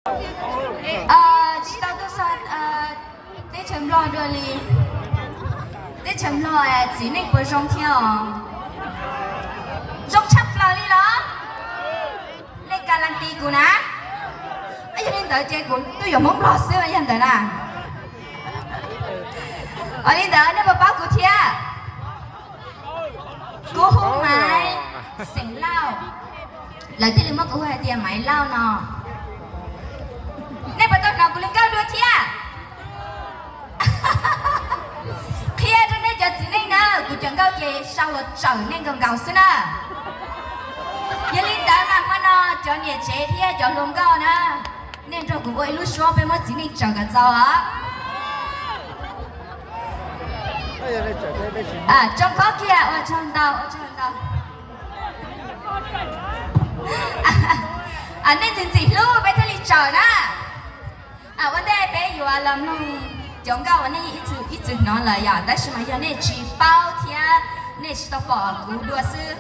Tsis tau tuaj txog teb chaws Nplog dua li. Teb chaws Nplog txiv neej puas zoo thiab os? Zoo tshaj plaws li los? Nej ka las tis kuv na. Yog li ntawd ces kuv twb yuav Hmoob Nplog xwb yog ntawd na. Ua li ntawd nej puas paub kuv thiab? Kuv hu Maiv, xeem Lauj. Lawv thiaj li muab kuv hu hais tias Maiv Lauj no. Nej puas tau hnov kuv li nkauj dua thiab? Qhia rau nej cov txiv neej na, kuv cov nkauj ces sau los tsawm nej nkaus nkaus xwb na. Yog li ntawd mas hmo no cov niam tsev thiab cov hluas nkauj na, nej nrog kuv ua ib lub suab peb muab txiv neej tsawm kom txaus os. Tsoo khob kiag, ua tsaug ntau, ua tsaug ntau. Nej ntxim ntxim hlub peb thiaj li tsawm na. Ua ntej peb yuav los mloog cov nkauj uas nej yeej ib txwm hnov lawm yom, tab sis mas yog nej tsis paub thiab nej tsis tau pom kuv dua xwb.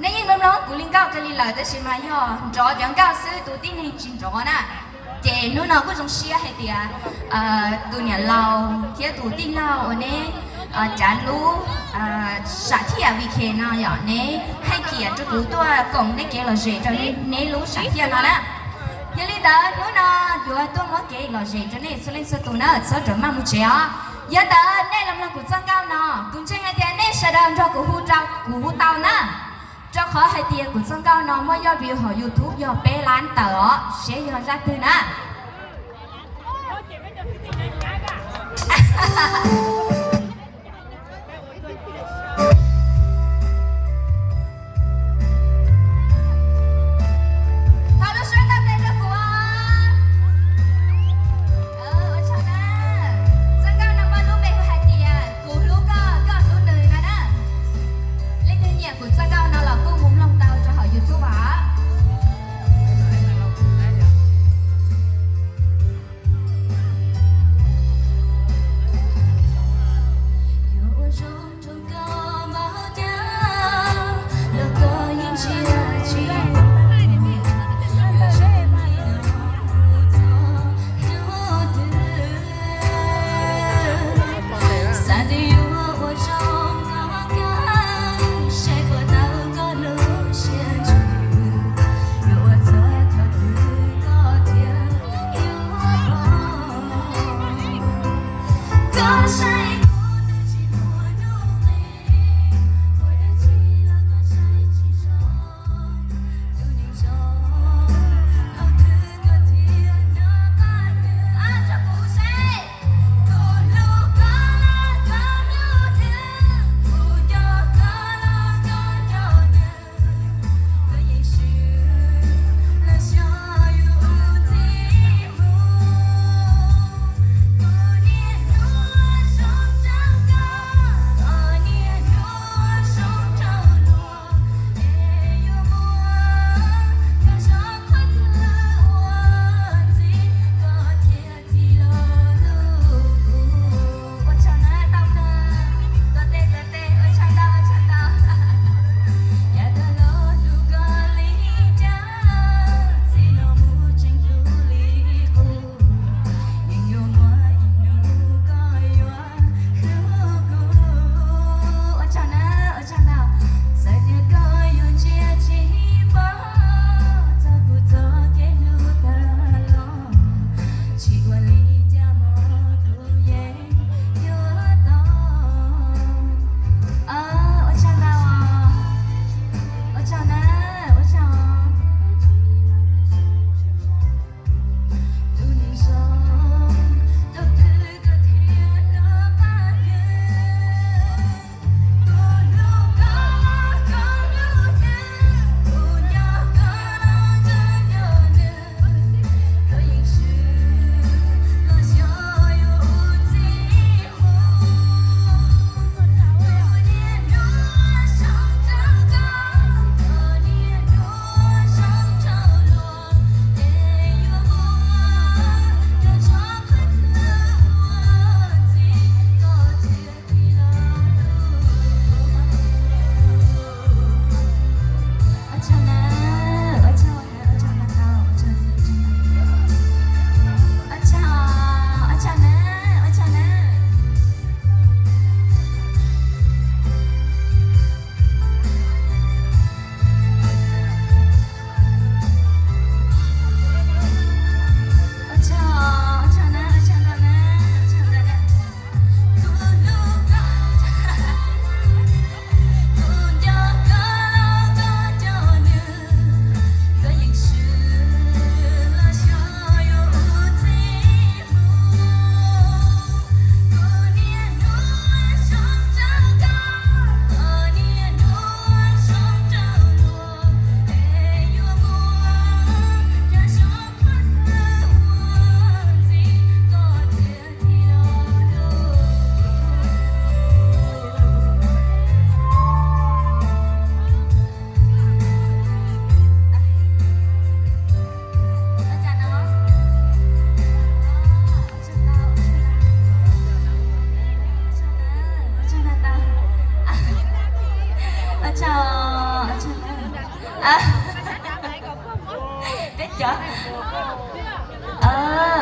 Nej yeej mloog mloog kuv li nkauj kawg li lawm, tab sis mas yog nrov cov nkauj xwb, tus tib neeg tsis nrov na. Ces hnub no kuj zoo siab hais tias tus niam laus thiab tus tij laug uas neb cav lub sam thiaj vik no yom, neb haj kiam rau kuv tuaj koom neb kev lom zem rau neb lub sam thiaj no na. Yog li ntawd hnub no yuav tuaj muab kev lom zem rau nej txhua leej txhua tus na, txhob rawm maj mus tsev os. Yog ntawd nej los mloog kuv txoj nkauj no, kuv ntseeg hais tias nej sawv daws nrog kuv hu, kuv hu tau na. Rau qhov hais tias kuv txoj nkauj no muaj yoj view hauv YouTube yog peb lab tawm os, seb yog zaj twg na. Thov lub suab ntau tes rau kuv. Ua tsaug na. Txoj nkauj no muaj lub npe hu hais tias kuv hlub koj, koj hlub nws no na. Leej twg nyiam kuv txoj nkauj no los kuj mus mloog tau rau hauv YouTube os.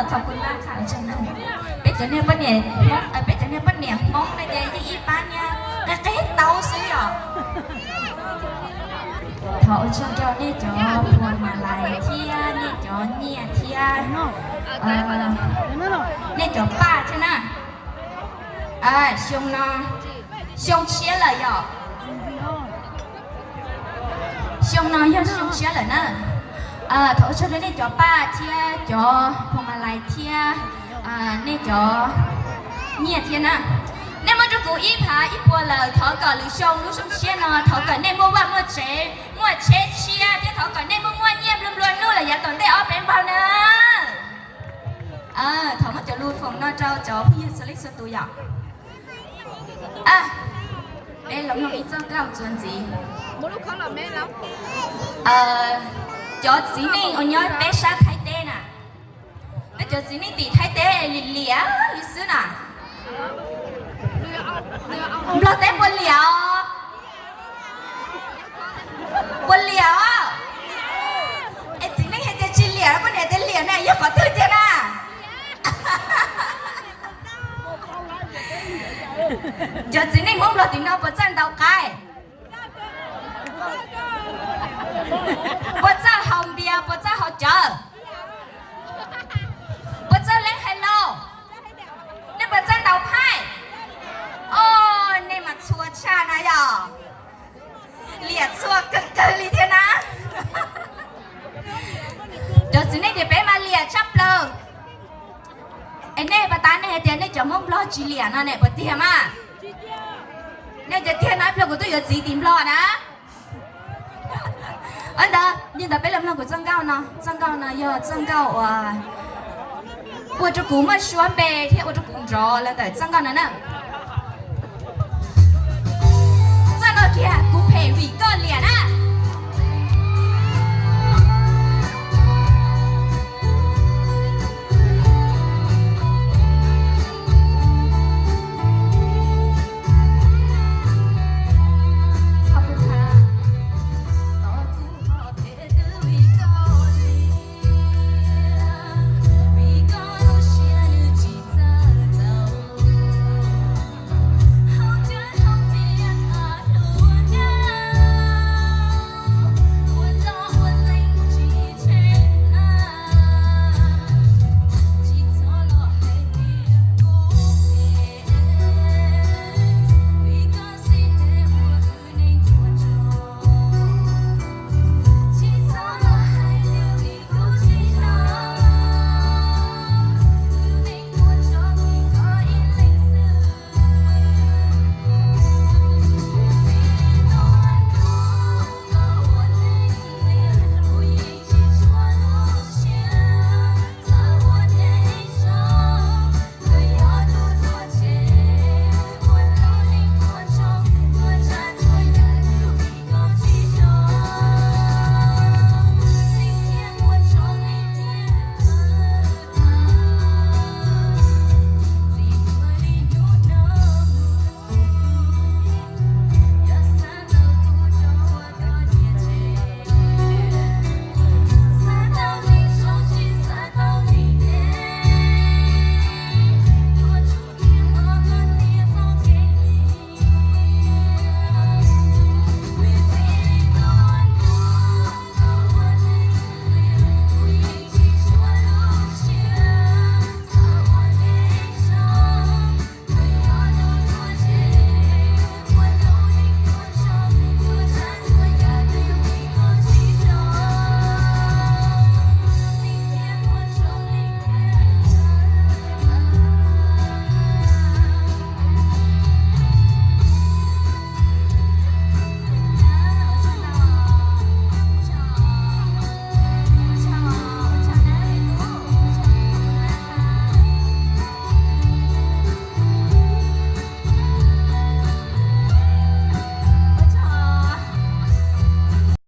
Khov kws maj, peb cov niag poj niam Hmoob, peb cov niag poj niam Hmoob no ces yeej ib pab niag qe qe tau xwb yom. Thov ua tsaug rau nej cov phuas mas lais thiab nej cov nyiaj thiab nej cov paj thiab na. Xyoo no, xyoo tshiab lawm yom. Xyoo no yog xyoo tshiab lawm na. Thov ua tsaug rau nej cov paj thiab cov phuas mas lais thiab nej cov nyiaj thiab na. Nej muab rau kuv ib phav ib puas lawm, thov kom lwm xyoo lub xyoo tshiab no thov kom nej muaj vaj muaj tsev, muaj tsheb tshiab thiab thov kom nej muaj muaj nyiaj nplua nplua nuj lawm yav tom ntej ob peb npaug na. Thov muab cov lus foom no rau cov phooj ywg txhua leej txhua tus yom. Peb los mloog ib txoj nkauj txuas ntxiv. Cov txiv neej uas nyob peb sab Thaib teb na, peb cov txiv neej tim Thaib teb lim liam li xwb na. Nplog teb puas liam os? Puas liam os? Es txiv neej hais tias tsis liam, poj niam tias liam na, yog qhov twg tiag na? Cov txiv neej Hmoob Nplog tim no puas txawj ntaus qaib? Puas txawj haus npias, puas txawj haus cawv? Puas txawj leeb hais los? Nej puas txawj ntaus phaij? Os, nej mas txhua tshaj na yom. Liam txhua kawg kawg li thiab na. Cov txiv neej tim peb mas liam tshaj plaws. Es nej pas tas nej hais tias nej cov Hmoob Nplog tsis liam no ne, puas tiag mas? Nej tias tiag no ib pliag kuv twb yuav txiv tim Nplog na. Ntawd, yog ntawd peb los mloog kuv txoj nkauj no. Txoj nkauj no yog txoj nkauj uas ua rau kuv muaj suab npe thiab ua rau kuv nrov los ntawm txoj nkauj no na. Txoj no kiag, kuv phem vim koj liam na.